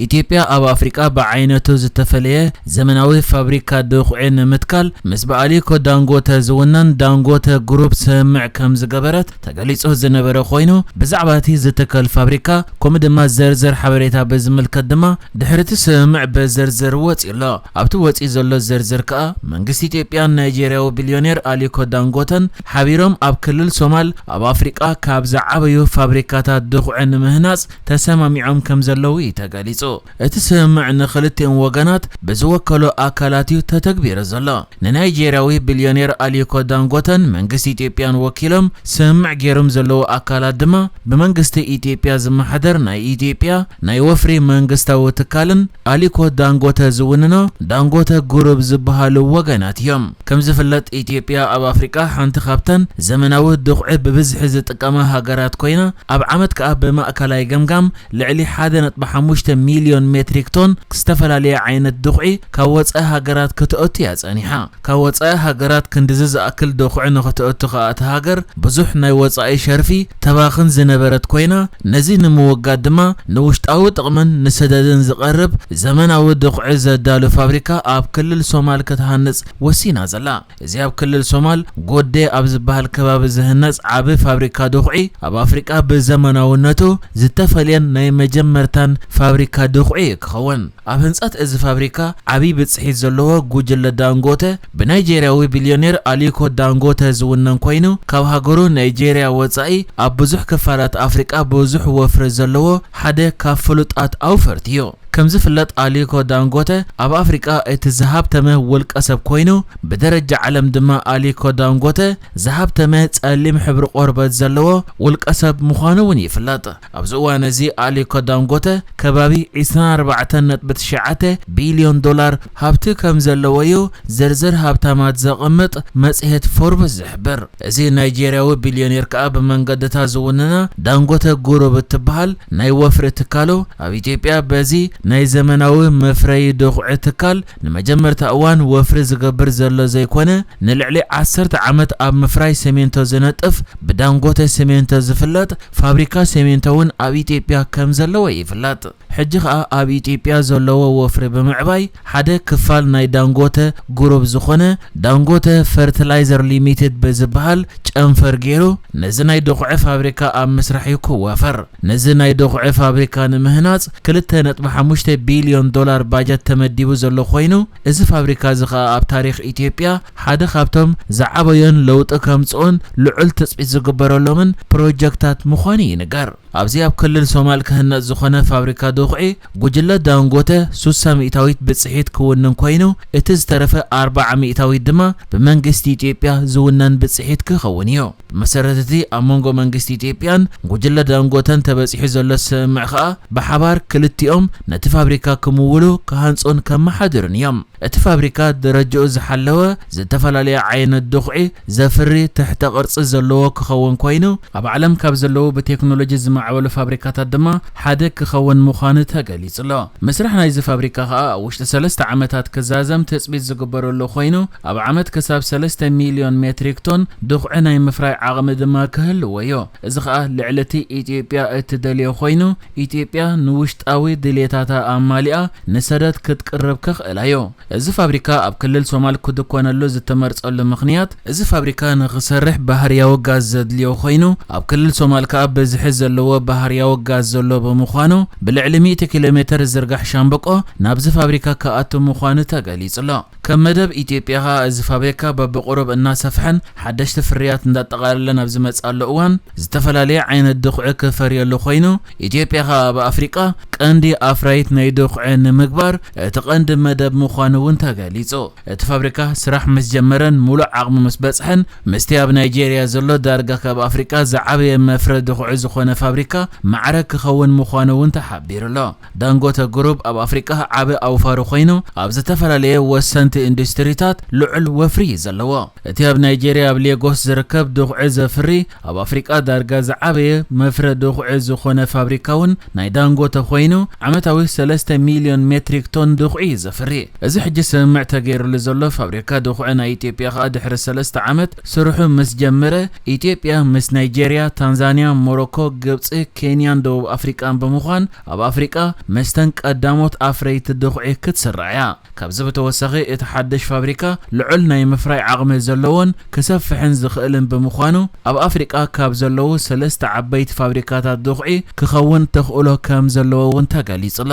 ኢትዮጵያ ኣብ ኣፍሪቃ ብዓይነቱ ዝተፈለየ ዘመናዊ ፋብሪካ ድኹዒ ንምትካል ምስ ብኣሊኮ ዳንጎተ ዝውነን ዳንጎተ ግሩፕ ስምምዕ ከም ዝገበረት ተገሊጹ ዝነበረ ኮይኑ፣ ብዛዕባ እቲ ዝትከል ፋብሪካ ከምኡ ድማ ዝርዝር ሓበሬታ ብዝምልከት ድማ ድሕሪ እቲ ስምምዕ ብዝርዝር ወጺኡ ኣሎ። ኣብቲ ወጺኡ ዘሎ ዝርዝር ከኣ መንግስቲ ኢትዮጵያን ናይጄርያዊ ቢልዮኔር ኣሊኮ ዳንጎተን ሓቢሮም ኣብ ክልል ሶማል ኣብ ኣፍሪቃ ካብ ዝዓበዩ ፋብሪካታት ድኹዒ ንምህናጽ ተሰማሚዖም ከም ዘለዉ እዩ ተገሊጹ። እቲ ስምምዕ ንኽልቲኦም ወገናት ብዝወከሉ ኣካላት እዩ ተተግቢሩ ዘሎ። ንናይጄርያዊ ቢልዮኔር ኣሊኮ ዳንጎተን መንግስቲ ኢትዮጵያን ወኪሎም ስምምዕ ገይሮም ዘለዉ ኣካላት ድማ ብመንግስቲ ኢትዮጵያ ዝመሓደር ናይ ኢትዮጵያ ናይ ወፍሪ መንግስታዊ ትካልን ኣሊኮ ዳንጎተ ዝውንኖ ዳንጎተ ግሩፕ ዝበሃሉ ወገናት እዮም። ከም ዝፍለጥ ኢትዮጵያ ኣብ ኣፍሪቃ ሓንቲ ካብተን ዘመናዊ ድኹዒ ብብዝሒ ዝጥቀማ ሃገራት ኮይና ኣብ ዓመት ከኣ ብማእከላይ ገምጋም ልዕሊ ሓደ ነጥቢ ሓሙሽተ ሚልዮን ሜትሪክ ቶን ዝተፈላለየ ዓይነት ድኹዒ ካብ ወጻኢ ሃገራት ከተእቱ እያ ጸኒሓ። ካብ ወጻኢ ሃገራት ክንድዚ ዝኣክል ድኹዒ ንኽተእቱ ከኣ እታ ሃገር ብዙሕ ናይ ወጻኢ ሸርፊ ተባኽን ዝነበረት ኮይና፣ ነዚ ንምውጋድ ድማ ንውሽጣዊ ጥቕምን ንሰደድን ዝቐርብ ዘመናዊ ድኹዒ ዘዳሉ ፋብሪካ ኣብ ክልል ሶማል ክትሃንጽ ወሲና ዘላ። እዚ ኣብ ክልል ሶማል ጎዴ ኣብ ዝበሃል ከባቢ ዝህነጽ ዓቢ ፋብሪካ ድኹዒ ኣብ ኣፍሪቃ ብዘመናውነቱ ዝተፈልየን ናይ መጀመርታን ፋብሪካ ድኹዒ እዩ ክኸውን። ኣብ ህንጸት እዚ ፋብሪካ ዓቢ ብጽሒት ዘለዎ ጉጅለ ዳንጎተ ብናይጄርያዊ ቢልዮኔር ኣሊኮ ዳንጎተ ዝውነን ኮይኑ፣ ካብ ሃገሩ ናይጄርያ ወጻኢ ኣብ ብዙሕ ክፋላት ኣፍሪቃ ብዙሕ ወፍሪ ዘለዎ ሓደ ካብ ፍሉጣት ኣውፈርቲ እዩ። ከም ዝፍለጥ ኣሊኮ ዳንጎተ ኣብ ኣፍሪቃ እቲ ዝሃብተመ ውልቀ ሰብ ኮይኑ፣ ብደረጃ ዓለም ድማ ኣሊኮ ዳንጎተ ዝሃብተመ ጸሊም ሕብሪ ቆርበት ዘለዎ ውልቀ ሰብ ምዃኑ እውን ይፍለጥ። ኣብዚ እዋን እዚ ኣሊኮ ዳንጎተ ከባቢ ዕስራን ኣርባዕተን ነጥቢ ትሽዓተ ቢልዮን ዶላር ሃብቲ ከም ዘለዎ እዩ ዝርዝር ሃብታማት ዘቐምጥ መጽሔት ፎርብስ ዝሕብር። እዚ ናይጄርያዊ ቢልዮኔር ከኣ ብመንገድታ ዝውንና ዳንጎተ ጉሩብ እትበሃል ናይ ወፍሪ ትካሉ ኣብ ኢትዮጵያ በዚ ናይ ዘመናዊ መፍረዪ ድኹዒ ትካል ንመጀመርታ እዋን ወፍሪ ዝገብር ዘሎ ዘይኮነ፣ ንልዕሊ ዓሰርተ ዓመት ኣብ ምፍራይ ሰሜንቶ ዝነጥፍ ብዳንጎተ ሰሜንቶ ዝፍለጥ ፋብሪካ ሰሜንቶ እውን ኣብ ኢትዮጵያ ከም ዘለዎ ይፍለጥ። ሕጂ ከኣ ኣብ ኢትዮጵያ ዘለዎ ወፍሪ ብምዕባይ ሓደ ክፋል ናይ ዳንጎተ ጉሩብ ዝኾነ ዳንጎተ ፈርቲላይዘር ሊሚትድ ብዝበሃል ጨንፈር ገይሩ ነዚ ናይ ድኹዒ ፋብሪካ ኣብ ምስራሕ እዩ ክዋፈር። ነዚ ናይ ድኹዒ ፋብሪካ ንምህናጽ ክልተ ነጥቢ ሓሙሽተ ቢልዮን ዶላር ባጀት ተመዲቡ ዘሎ ኮይኑ፣ እዚ ፋብሪካ እዚ ከኣ ኣብ ታሪኽ ኢትዮጵያ ሓደ ካብቶም ዝዓበዮን ለውጢ ከምጽኡን ልዑል ትጽቢት ዝግበረሎምን ፕሮጀክታት ምዃኑ ይንገር። ኣብዚ ኣብ ክልል ሶማል ክህነጽ ዝኾነ ፋብሪካ ድኹዒ ጉጅለ ዳንጎተ ሱሳ ሚእታዊት ብጽሒት ክውንን ኮይኑ፣ እቲ ዝተረፈ ኣርብዓ ሚእታዊት ድማ ብመንግስቲ ኢትዮጵያ ዝውነን ብጽሒት ክኸውን እዩ። ብመሰረት እቲ ኣብ መንጎ መንግስቲ ኢትዮጵያን ጉጅለ ዳንጎተን ተበጺሑ ዘሎ ስምምዕ ከኣ ብሓባር ክልቲኦም ነቲ ፋብሪካ ክምውሉ፣ ክሃንጹን ከመሓድሩን እዮም። እቲ ፋብሪካ ደረጃኡ ዝሓለወ ዝተፈላለየ ዓይነት ድኹዒ ዘፍሪ ትሕተ ቅርጺ ዘለዎ ክኸውን ኮይኑ፣ ኣብ ዓለም ካብ ዘለዉ ብቴክኖሎጂ ዝማዕበሉ ፋብሪካታት ድማ ሓደ ክኸውን ምዃኑ ተገሊጹ ኣሎ። ምስራሕ ናይዚ ፋብሪካ ከኣ ኣብ ውሽጢ ሰለስተ ዓመታት ክዛዘም ትጽቢት ዝግበረሉ ኮይኑ፣ ኣብ ዓመት ክሳብ ሰለስተ ሚልዮን ሜትሪክ ቶን ድኹዒ ናይ ምፍራይ ዓቕሚ ድማ ክህልዎ እዩ። እዚ ከኣ ልዕሊ እቲ ኢትዮጵያ እትደልዮ ኮይኑ፣ ኢትዮጵያ ንውሽጣዊ ድሌታታ ኣማሊኣ ንሰደድ ክትቅርብ ክኽእላ እዩ። እዚ ፋብሪካ ኣብ ክልል ሶማል ክድኮነሉ ዝተመርጸሉ ምኽንያት፣ እዚ ፋብሪካ ንኽሰርሕ ባህርያዊ ጋዝ ዘድልዮ ኮይኑ፣ ኣብ ክልል ሶማል ከኣ ብዝሒ ዘለዎ ባህርያዊ ጋዝ ዘሎ ብምዃኑ፣ ብልዕሊ ሚእቲ ኪሎ ሜተር ዝርጋሕ ሻምብቆ ናብዚ ፋብሪካ ክኣቱ ምዃኑ ተገሊጹ ኣሎ። ከም መደብ ኢትዮጵያ ከኣ እዚ ፋብሪካ በብቁሩብ እናሰፍሐን ሓደሽቲ ፍርያት እንዳጠቓለለን ኣብ ዝመጽኣሉ እዋን፣ ዝተፈላለየ ዓይነት ድኹዒ ክፈርየሉ ኮይኑ፣ ኢትዮጵያ ከኣ ኣብ ኣፍሪቃ ቀንዲ ኣፍራይት ናይ ድኹዒ ንምግባር እቲ ቀንዲ መደብ ምዃኑ እውን ተገሊጹ። እቲ ፋብሪካ ስራሕ ምስ ጀመረን ሙሉእ ዓቕሙ ምስ በጽሐን፣ ምስቲ ኣብ ናይጄርያ ዘሎ ዳርጋ ካብ ኣፍሪቃ ዝዓበየ መፍረ ድኹዒ ዝኾነ ፋብሪካ ማዕረ ክኸውን ምዃኑ እውን ተሓቢሩ ኣሎ። ዳንጎተ ግሩፕ ኣብ ኣፍሪቃ ዓቢ ኣውፋሪ ኮይኑ፣ ኣብ ዝተፈላለየ ወሰንቲ ኢንዱስትሪታት ልዑል ወፍሪ እዩ ዘለዎ። እቲ ኣብ ናይጄርያ ኣብ ሌጎስ ዝርከብ ድኹዒ ዘፍሪ፣ ኣብ ኣፍሪቃ ዳርጋ ዝዓበየ መፍረ ድኹዒ ዝኾነ ፋብሪካ እውን ናይ ዳንጎተ ኮይኑ፣ ዓመታዊ ሰለስተ ሚልዮን ሜትሪክ ቶን ድኹዒ እዩ ዘፍሪ። እዚ ሕጂ ስምምዕ ተገይሩሉ ዘሎ ፋብሪካ ድኹዒ ናይ ኢትዮጵያ ከኣ ድሕሪ ሰለስተ ዓመት ስርሑ ምስ ጀመረ፣ ኢትዮጵያ ምስ ናይጄርያ፣ ታንዛንያ፣ ሞሮኮ፣ ግብጺ፣ ኬንያን ደቡብ ኣፍሪቃን ብምዃን ኣብ ኣፍሪቃ መስተን ቀዳሞት ኣፍረይቲ ድኹዒ ክትስራዕ እያ። ካብዚ ብተወሳኺ እቲ ሓድሽ ፋብሪካ ልዑል ናይ ምፍራይ ዓቕሚ ዘለዎን ክሰፍሕን ዝኽእልን ብምዃኑ ኣብ ኣፍሪቃ ካብ ዘለዉ ሰለስተ ዓበይቲ ፋብሪካታት ድኹዒ ክኸውን ተኽእሎ ከም ዘለዎ እውን ተገሊጹ ኣሎ።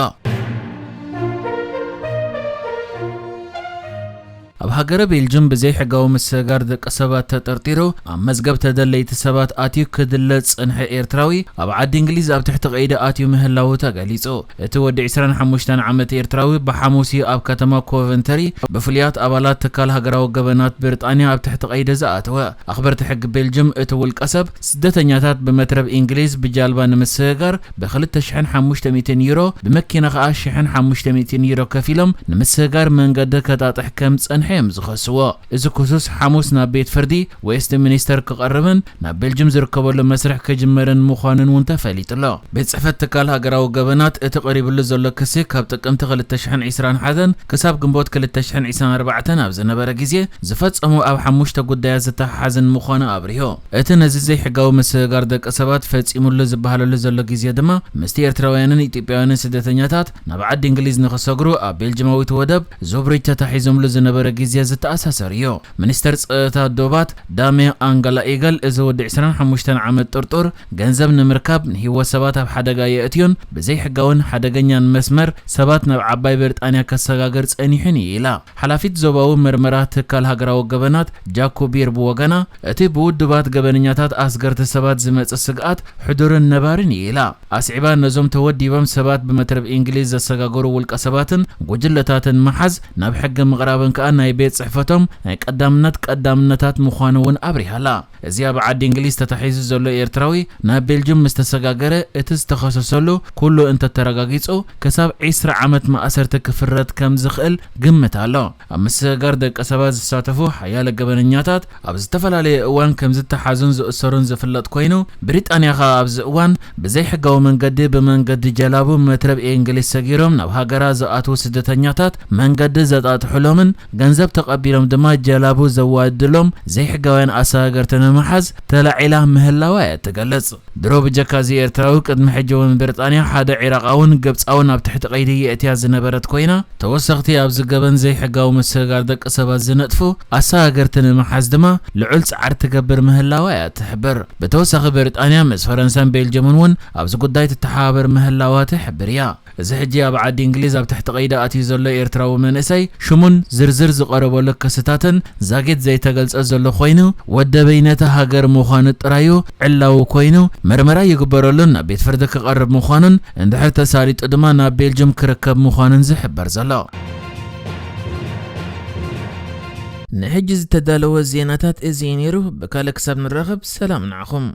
ኣብ ሃገረ ቤልጅም ብዘይሕጋዊ ምስግጋር ደቂ ሰባት ተጠርጢሩ ኣብ መዝገብ ተደለይቲ ሰባት ኣትዩ ክድለ ዝጸንሐ ኤርትራዊ ኣብ ዓዲ እንግሊዝ ኣብ ትሕቲ ቀይዲ ኣትዩ ምህላዉ ተገሊጹ። እቲ ወዲ ዕስራን ሓሙሽተን ዓመት ኤርትራዊ ብሓሙስ እዩ ኣብ ከተማ ኮቨንተሪ ብፍሉያት ኣባላት ትካል ሃገራዊ ገበናት ብሪጣንያ ኣብ ትሕቲ ቀይዲ ዝኣተወ። ኣኽበርቲ ሕጊ ቤልጅም እቲ ውልቀ ሰብ ስደተኛታት ብመትረብ እንግሊዝ ብጃልባ ንምስግጋር ብኽልተ ሽሕን ሓሙሽተ ሚእትን ዩሮ፣ ብመኪና ከኣ ሽሕን ሓሙሽተ ሚእትን ዩሮ ከፊሎም ንምስግጋር መንገዲ ከጣጥሕ ከም ዝጸንሐ እዮም ዝኸስዎ። እዚ ክሱስ ሓሙስ ናብ ቤት ፍርዲ ዌስት ሚኒስተር ክቐርብን ናብ ቤልጅም ዝርከበሉ መስርሕ ክጅመርን ምዃኑን እውን ተፈሊጡ ኣሎ። ቤት ጽሕፈት ትካል ሃገራዊ ገበናት እቲ ቀሪብሉ ዘሎ ክሲ ካብ ጥቅምቲ ክልተ ሽሕን ዕስራን ሓደን ክሳብ ግንቦት ክልተ ሽሕን ዕስራን ኣርባዕተን ኣብ ዝነበረ ግዜ ዝፈጸሞ ኣብ ሓሙሽተ ጉዳያት ዝተሓሓዝን ምዃኑ ኣብሪሁ። እቲ ነዚ ዘይሕጋዊ ምስግጋር ደቂ ሰባት ፈጺሙሉ ዝበሃለሉ ዘሎ ግዜ ድማ ምስቲ ኤርትራውያንን ኢትዮጵያውያንን ስደተኛታት ናብ ዓዲ እንግሊዝ ንኽሰግሩ ኣብ ቤልጅማዊት ወደብ ዙብሪጅ ተታሒዞምሉ ዝነበረ ግዜ ዝተኣሳሰር እዩ። ሚኒስተር ጸጥታ ዶባት ዳሜ ኣንጋላ ኢገል እዚ ወዲ ዕስራን ሓሙሽተን ዓመት ጥርጡር ገንዘብ ንምርካብ ንህይወት ሰባት ኣብ ሓደጋ የእትዩን ብዘይሕጋውን ሓደገኛን መስመር ሰባት ናብ ዓባይ ብሪጣንያ ከሰጋግር ጸኒሑን እዩ ኢላ። ሓላፊት ዞባዊ መርመራ ትካል ሃገራዊ ገበናት ጃኮ ቢር ብወገና፣ እቲ ብውድባት ገበነኛታት ኣስገርቲ ሰባት ዝመጽእ ስግኣት ሕዱርን ነባርን እዩ ኢላ። ኣስዒባ ነዞም ተወዲቦም ሰባት ብመትረብ እንግሊዝ ዘሰጋገሩ ውልቀ ሰባትን ጉጅለታትን ምሓዝ፣ ናብ ሕጊ ምቕራብን ከኣ ናይ ቤት ጽሕፈቶም ናይ ቀዳምነት ቀዳምነታት ምዃኑ እውን ኣብሪሃላ። እዚ ኣብ ዓዲ እንግሊዝ ተታሒዙ ዘሎ ኤርትራዊ ናብ ቤልጅም ምስ ተሰጋገረ እቲ ዝተኸሰሰሉ ኩሉ እንተተረጋጊጹ ክሳብ ዕስራ ዓመት ማእሰርቲ ክፍረድ ከም ዝኽእል ግምት ኣሎ። ኣብ ምስግጋር ደቂ ሰባት ዝሳተፉ ሓያለ ገበነኛታት ኣብ ዝተፈላለየ እዋን ከም ዝተሓዙን ዝእሰሩን ዝፍለጥ ኮይኑ፣ ብሪጣንያ ኸኣ ኣብዚ እዋን ብዘይሕጋዊ መንገዲ ብመንገዲ ጀላቡ መትረብ እንግሊዝ ሰጊሮም ናብ ሃገራ ዝኣትዉ ስደተኛታት መንገዲ ዘጣጥሑሎምን ገንዘብ ተቐቢሎም ድማ ጀላቡ ዘዋድሎም ዘይሕጋውያን ኣሰጋገርቲ ንምሓዝ ተላዒላ ምህላዋ እያ ትገልጽ። ድሮ ብጀካ እዚ ኤርትራዊ ቅድሚ ሕጂ እውን ብሪጣንያ ሓደ ዒራቓውን ግብጻውን ኣብ ትሕቲ ቀይዲ የእትያ ዝነበረት ኮይና፣ ተወሰኽቲ ኣብዚ ገበን ዘይሕጋዊ ምስግጋር ደቂ ሰባት ዝነጥፉ ኣሰጋገርቲ ንምሓዝ ድማ ልዑል ጻዕሪ ትገብር ምህላዋ እያ ትሕብር። ብተወሳኺ ብሪጣንያ ምስ ፈረንሳን ቤልጅምን እውን ኣብዚ ጉዳይ ትተሓባበር ምህላዋ ትሕብር እያ። እዚ ሕጂ ኣብ ዓዲ እንግሊዝ ኣብ ትሕቲ ቀይዲ ኣትዩ ዘሎ ኤርትራዊ መንእሰይ ሽሙን ዝርዝር ዝቐረበሉ ክስታትን ዛጊት ዘይተገልጸ ዘሎ ኮይኑ፣ ወደበይ ነታ ሃገር ምዃኑ ጥራዩ ዕላዊ ኮይኑ፣ መርመራ ይግበረሉን ናብ ቤት ፍርዲ ክቐርብ ምዃኑን እንድሕር ተሳሊጡ ድማ ናብ ቤልጅም ክርከብ ምዃኑን ዝሕበር ዘሎ። ንሕጂ ዝተዳለወ ዜናታት እዚ እዩ ነይሩ። ብካልእ ክሳብ ንራኸብ ሰላም ንዓኹም።